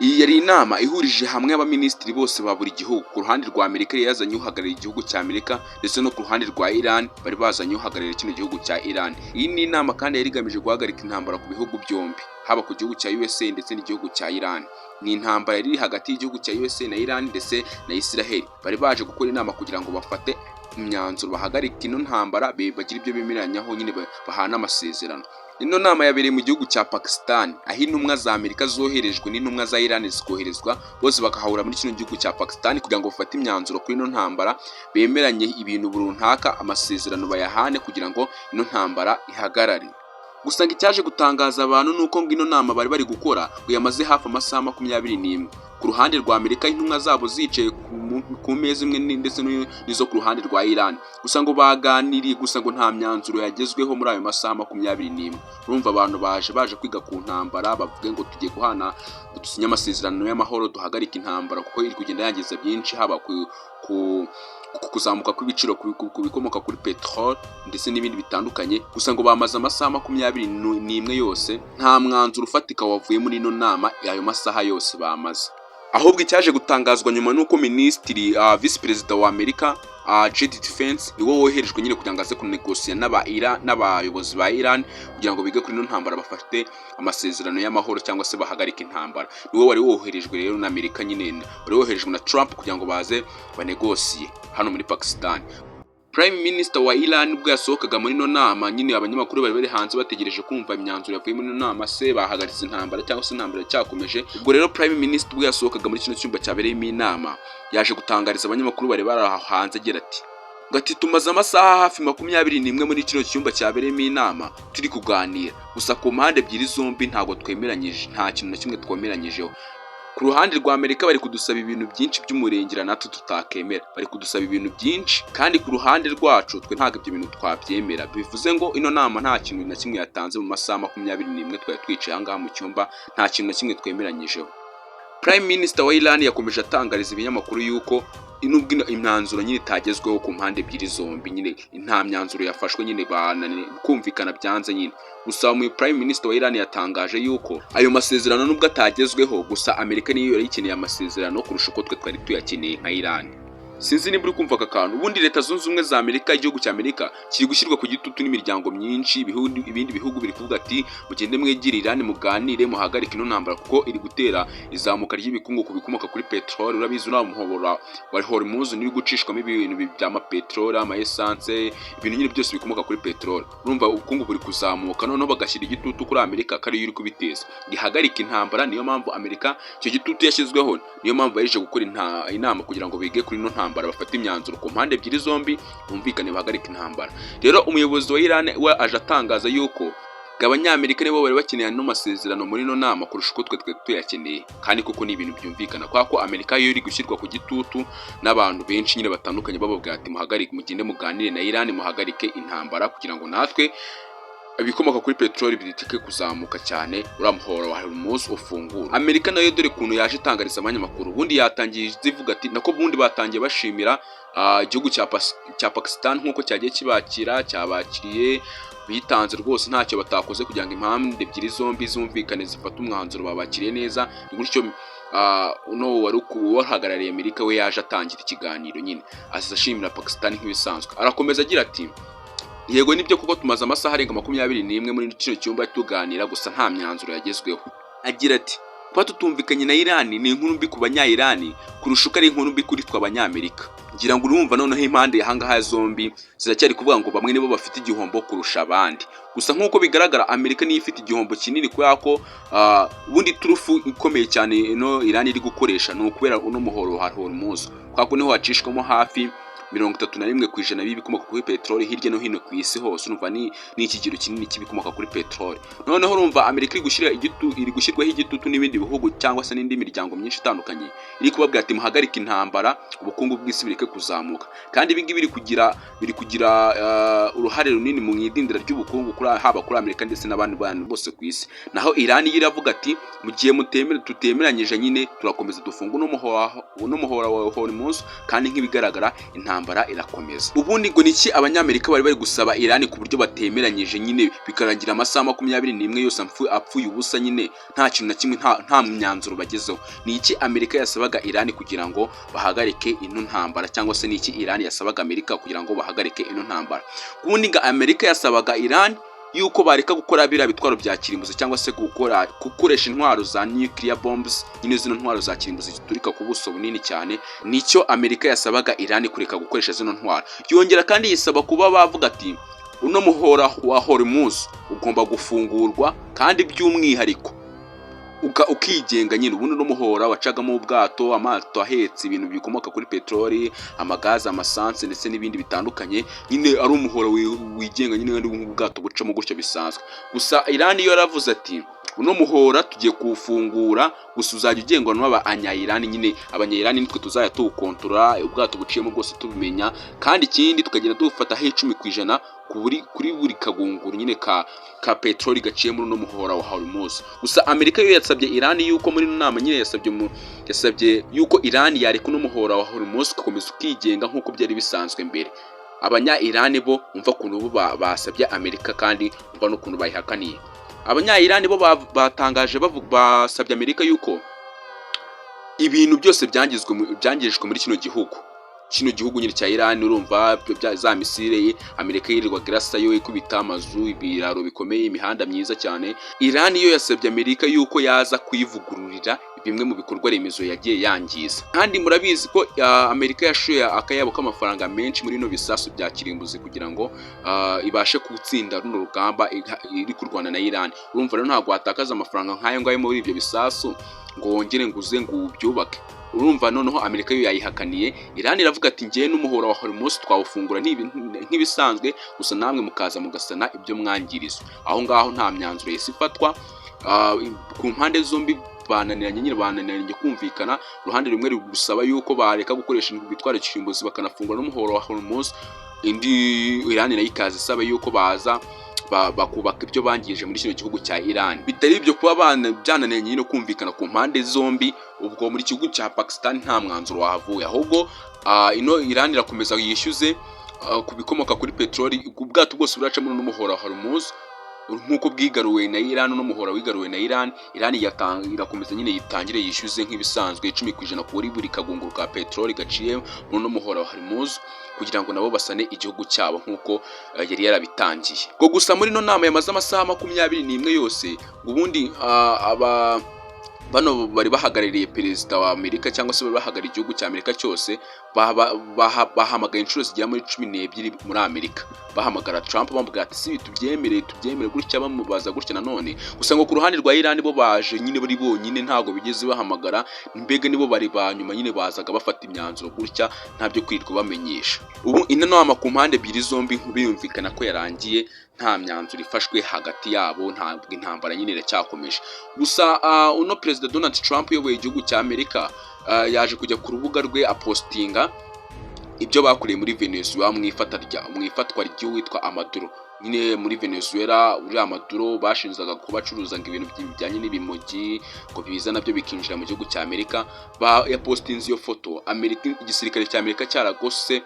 Iyi yari inama ihurije hamwe abaminisitiri bose ba buri gihugu. Ku ruhande rwa Amerika yari yazanye uhagarariye igihugu cya Amerika, ndetse no ku ruhande rwa Iran bari bazanye uhagarariye kino gihugu cya Iran. Iyi ni inama kandi yari igamije guhagarika intambara ku bihugu byombi, haba ku gihugu cya USA ndetse n'igihugu cya Iran. Ni intambara yari iri hagati y'igihugu cya USA na Iran ndetse na Israel. Bari baje gukora inama kugira ngo bafate imyanzuro, bahagarike ino ntambara, bagire ibyo bemeranyaho nyine, bahana amasezerano. Ino nama yabereye mu gihugu cya Pakistan, aho intumwa za Amerika zoherejwe n'intumwa za Iran zikoherezwa, bose bakahahura muri kino gihugu cya Pakistan kugira ngo bafate imyanzuro kuri ino ntambara, bemeranye ibintu runaka, amasezerano bayahane kugira ngo ino ntambara ihagarare. Gusa ngo icyaje gutangaza abantu ni uko ngo ino nama bari bari gukora ngo yamaze hafi amasaha 21. Ku ruhande rwa Amerika intumwa zabo zicaye ku meza imwe ndetse n'izo ku ruhande rwa Iran. Gusa ngo baganiriye, gusa ngo nta myanzuro yagezweho muri ayo masaha 21. Urumva abantu baje kwiga ku ntambara, bavuge ngo tugiye guhana, dusinye amasezerano y'amahoro, duhagarike intambara kuko iri kugenda yangiza byinshi, haba ku kuzamuka kw'ibiciro ku bikomoka kuri peteroli ndetse n'ibindi bitandukanye. Gusa ngo bamaze amasaha 21 yose nta mwanzuro ufatika wavuye muri ino nama, ayo masaha yose bamaze. Ahubwo icyaje gutangazwa nyuma ni uko minisitiri, visi perezida wa Amerika, JD Vance, niwe woherejwe nyine kugira ngo aze kunegosiya n'aba Iran, n'abayobozi ba Iran, kugira ngo bige kuri ino ntambara, bafate amasezerano y'amahoro cyangwa se bahagarike intambara. Niwe wari woherejwe rero na Amerika nyine, wari woherejwe na Trump kugira ngo baze banegosiye hano muri Pakistan. Prime Minister wa Iran ubwo yasohokaga muri ino nama nyine, abanyamakuru bari bari hanze bategereje kumva imyanzuro yavuye muri ino nama, se bahagaritse intambara cyangwa se intambara cyakomeje. Ubwo rero Prime Minister ubwo yasohokaga muri kino cyumba cyabereyemo inama, yaje gutangariza abanyamakuru bari bari aho hanze agira ati ngo ati: "Tumaze amasaha hafi 21 muri kino cyumba cyabereyemo inama turi kuganira, gusa ku mpande ebyiri zombi ntabwo twemeranyije, nta kintu na kimwe twemeranyijeho. Ku ruhande rwa Amerika bari kudusaba ibintu byinshi by'umurengera natwe tutakemera, bari kudusaba ibintu byinshi, kandi ku ruhande rwacu twe ntabwo ibyo bintu twabyemera. Bivuze ngo ino nama nta kintu na kimwe yatanze mu masaha 21 twari twicaye aha ngaha mu cyumba, nta kintu na kimwe twemeranyijeho." Prime Minister wa Iran yakomeje atangariza ibinyamakuru yuko nubwo imyanzuro nyine itagezweho ku mpande ebyiri zombi nyine, nta myanzuro yafashwe nyine, bananiwe kumvikana, byanze nyine. Gusa mu Prime Minister wa Iran yatangaje yuko ayo masezerano nubwo atagezweho, gusa Amerika niyo yari ikeneye amasezerano kurusha uko twe twari tuyakeneye nka Iran. Sinzi niba uri kumva aka kantu. Ubundi Leta Zunze Ubumwe za Amerika, igihugu cya Amerika kiri gushyirwa ku gitutu n'imiryango myinshi, ibindi bihugu biri kuvuga ati: "Mugende mwegere Iran, muganire, muhagarike ino ntambara kuko iri gutera izamuka ry'ibikungu ku bikomoka kuri peteroli." Urabizi, uriya muhora wa Hormuz uri gucishwamo ibintu by'amapeteroli, ama essence, ibintu nyine byose bikomoka kuri peteroli. Urumva ubukungu buri kuzamuka, noneho bagashyira igitutu kuri Amerika ko ariyo iri kubiteza, gihagarika intambara. Niyo mpamvu Amerika icyo gitutu yashyizweho, niyo mpamvu yaje gukora inama kugira ngo bige kuri ino ntambara, bafate imyanzuro ku mpande ebyiri zombi, bumvikane, bahagarike intambara. Rero umuyobozi wa Iran we aje atangaza yuko ngo Abanyamerika nibo bari bakeneye ano masezerano muri ino nama kurusha uko twe tuyakeneye. Kandi koko ni ibintu byumvikana, kubera ko Amerika yo iri gushyirwa ku gitutu n'abantu benshi nyine batandukanye, bababwira ati: "Muhagarike, mugende muganire na Iran, muhagarike intambara kugira ngo natwe ibikomoka kuri peteroli bireke kuzamuka cyane, uriya muhora wa Hormuz ufungura." Amerika nayo dore ukuntu yaje itangariza abanyamakuru. Ubundi yatangiye zivuga ati, nako ubundi batangiye bashimira igihugu cya Pakistan nk'uko cyagiye kibakira, cyabakiriye, bitanze rwose, ntacyo batakoze kugira ngo impande ebyiri zombi zumvikane, zifate umwanzuro, babakiriye neza. Ni gutyo uno wari uhagarariye Amerika we yaje atangira ikiganiro nyine aza ashimira Pakistan nk'ibisanzwe. Arakomeza agira ati: "Yego, nibyo kuko tumaze amasaha arenga 21 muri kino cyumba tuganira, gusa nta myanzuro yagezweho." Agira ati: "Kuba tutumvikanye na Iran ni inkuru mbi ku banya-Iran kurusha uko ari inkuru mbi kuri twe Abanyamerika." Ngira ngo urumva noneho impande ahangaha zombi ziracyari kuvuga ngo bamwe nibo bafite igihombo kurusha abandi. Gusa nk'uko bigaragara, Amerika niyo ifite igihombo kinini, kubera ko ubundi turufu ikomeye cyane ino Iran iri gukoresha ni ukubera uno muhoro wa Hormuz, kubera ko niho hacishwamo hafi 31% y'ibikomoka kuri peteroli hirya no hino ku isi hose. Urumva ni ikigero kinini cy'ibikomoka kuri peteroli. Noneho urumva Amerika iri gushyirwaho igitutu n'ibindi bihugu cyangwa se n'indi miryango myinshi itandukanye iri kubabwira ati: "Muhagarike intambara, ubukungu bw'isi bureke kuzamuka." Kandi ibi ngibi biri kugira uruhare runini mu idindira ry'ubukungu haba kuri Amerika ndetse n'abandi bantu bose ku isi. Naho Iran yo iravuga ati: "Mu gihe mutemere, tutemeranyije nyine, turakomeza dufunge uno muhora wa Hormuz." Kandi nk'ibigaragara intambara Intambara irakomeza. Ubundi ngo niki Abanyamerika bari bari gusaba Iran ku buryo batemeranyije nyine, bikarangira amasaha 21 yose apfuye ubusa nyine, nta kintu na kimwe, nta myanzuro bagezeho? Ni iki Amerika yasabaga Iran kugira ngo bahagarike ino ntambara, cyangwa se ni iki Iran yasabaga Amerika kugira ngo bahagarike ino ntambara? Ubundi ngo Amerika yasabaga Iran yuko bareka gukora biriya bitwaro bya kirimbuzi, cyangwa se gukoresha intwaro za nuclear bombs nyine, zino ntwaro za kirimbuzi ziturika ku buso bunini cyane. Nicyo Amerika yasabaga Iran, kureka gukoresha zino ntwaro. Yongera kandi yisaba kuba bavuga ati uno muhora wa Hormuz ugomba gufungurwa, kandi by'umwihariko ukigenga nyine. Ubundi n'umuhora wacagamo ubwato, amato ahetse ibintu bikomoka kuri peteroli, amagazi, amasansi ndetse n'ibindi bitandukanye nyine, ari umuhora wigenga nyine, ari nk'ubwato bucamo gutyo bisanzwe. Gusa Iran yo yaravuze ati uno muhora tugiye kuwufungura, gusa uzajya ugengwa n'abanya-Iran nyine, Abanya-Iran nitwe tuzajya tuwukontorora, ubwato buciyemo bwose tubimenya, kandi ikindi tukagenda tuwufataho 10% kuri buri kagunguru nyine ka peteroli gaciye muri uno muhora wa Hormuz. Gusa Amerika yo yasabye Iran yuko muri ino nama nyine yasabye yuko Iran yareka uno muhora wa Hormuz ugakomeza ukigenga nk'uko byari bisanzwe mbere. Abanya Iran bo, umva ukuntu bo basabye Amerika, kandi umva n'ukuntu bayihakaniye. Abanya Iran bo batangaje basabye Amerika yuko ibintu byose byangijwe muri kino gihugu nyine cya Iran, urumva za missile Amerika yirirwaga irasayo, ikubita amazu, ibiraro bikomeye, imihanda myiza cyane. Iran yo yasabye Amerika yuko yaza kuyivugururira bimwe mu bikorwa remezo yagiye yangiza. Kandi murabizi ko Amerika yashoye akayabo k'amafaranga menshi muri bino bisasu bya kirimbuzi kugira ngo ibashe gutsinda runo rugamba iri kurwana na Iran. Urumva rero ntabwo watakaza amafaranga nk'ayo ngayo muri ibyo bisasu ngo wongere ngo uze ngo ubyubake. Urumva noneho Amerika yo yayihakaniye. Iran iravuga ati ngewe n'umuhora wa Hormuz twawufungura nk'ibisanzwe, gusa namwe mukaza mugasana ibyo mwangirizwa. Aho ngaho nta myanzuro yahise ifatwa. Ku mpande zombi bananiranye nyine, bananiranye kumvikana. Uruhande rumwe ruri gusaba yuko bareka gukoresha ibitwaro kirimbuzi, bakanafungura n'umuhoro wa Hormuz. Indi Iran nayo ikaza isaba yuko baza bakubaka ibyo bangije muri kino gihugu cya Iran. Bitari ibyo kuba byananiranye nyine kumvikana ku mpande zombi, ubwo muri gihugu cya Pakistan nta mwanzuro wahavuye. Ahubwo ino Iran irakomeza yishyuze ku bikomoka kuri peteroli, ubwato bwose buraca muri uno muhora wa Hormuz nk'uko bwigaruwe na Iran. N'umuhora wigaruwe na Iran, Iran irakomeza nyine yitangire yishyuze nk'ibisanzwe 10% kuri buri kagunguru ka peteroli gaciye muri uno muhora wa Hormuz, kugira ngo nabo basane igihugu cyabo nk'uko yari yarabitangiye. Ngo gusa muri ino nama yamaze amasaha 21 yose, ngo ubundi aba bano bari bahagarariye perezida wa Amerika, cyangwa se bari bahagarariye igihugu cya Amerika cyose, bahamagaye inshuro zigera muri 12 muri Amerika, bahamagara Trump bamubwira ati si tubyemere, tubyemere gutya, bamubaza gutya nanone. Gusa ngo ku ruhande rwa Iran bo baje nyine bari bonyine, ntabwo bigeze bahamagara. Mbega nibo bari ba nyuma nyine, bazaga bafata imyanzuro gutya, ntabyo kwirirwa bamenyesha. Ubu ino nama ku mpande ebyiri zombi birumvikana ko yarangiye nta myanzuro ifashwe hagati yabo, ntabwo, intambara nyine iracyakomeje. Gusa uno perezida Donald Trump uyoboye igihugu cya Amerika yaje kujya ku rubuga rwe apostinga ibyo bakoreye muri Venezuela mu ifatwa ry'uwitwa Maduro nyine muri Venezuela. Uriya Maduro bashinjaga kuba acuruzaga ibintu bijyanye n'ibimogi, ngo biza nabyo bikinjira mu gihugu cya Amerika. Yapostinze iyo foto Amerika, igisirikare cya Amerika cyaragose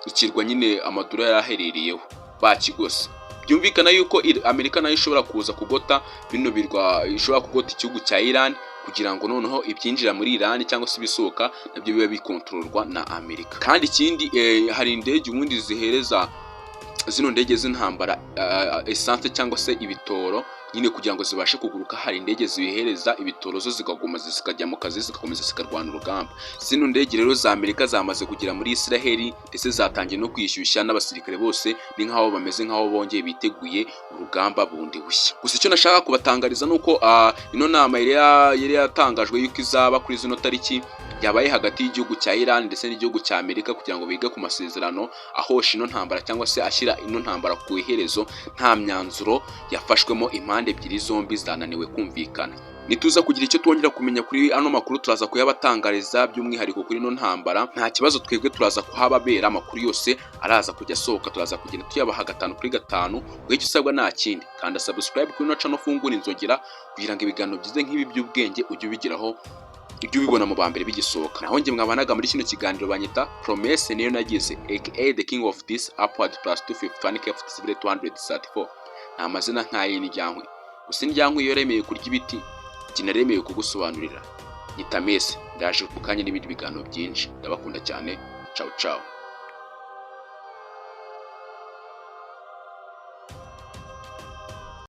ikirwa nyine Maduro yari aherereyeho, bakigose. Byumvikana yuko Amerika nayo ishobora kuza kugota bino birwa, ishobora kugota igihugu cya Iran, kugira ngo noneho ibyinjira muri Iran cyangwa se ibisohoka nabyo bibe bikontororwa na Amerika. Kandi ikindi, hari indege ubundi zihereza zino ndege z'intambara essence cyangwa se ibitoro nyine kugira ngo zibashe kuguruka. Hari indege zibihereza ibitoro, zo zikaguma zikajya mu kazi, zigakomeza zikarwana urugamba. Zino ndege rero za Amerika zamaze kugera muri Israheli, ndetse zatangiye no kwishyushya n'abasirikare bose, ni nk'aho bameze nk'aho bongeye biteguye urugamba bundi bushya. Gusa icyo nashaka kubatangariza ni uko ino nama yari yatangajwe yuko izaba kuri zino tariki, yabaye hagati y'igihugu cya Iran ndetse n'igihugu cya Amerika kugira ngo bige ku masezerano ahosha ino ntambara, cyangwa se ashyira ino ntambara ku iherezo, nta myanzuro yafashwemo. Impande ebyiri zombi zananiwe kumvikana. Nituza kugira icyo twongera kumenya kuri ano makuru, turaza kuyabatangariza, by'umwihariko kuri ino ntambara. Nta kibazo, twebwe turaza kuhababera. Amakuru yose araza kujya asohoka, turaza kugenda tuyabaha gatanu kuri gatanu. Ubwo icyo usabwa nta kindi, kanda subscribe kuri ino channel, ufungure inzogera kugira ngo ibiganiro byiza nk'ibi by'ubwenge ujye ubigeraho. Ujye ubibona mu ba mbere bigisohoka. Naho njye mwabanaga muri kino kiganiro banyita Promesse niyo nagize, aka the king of this upward plus 251 kft 234. Nta mazina nk'ay'indyankwi gusa. Indyankwi iyo yaremeye kurya ibiti, njye naremeye kugusobanurira. Nyita Mese, ndaje mu kanya n'ibindi biganiro byinshi. Ndabakunda cyane. Ciao ciao.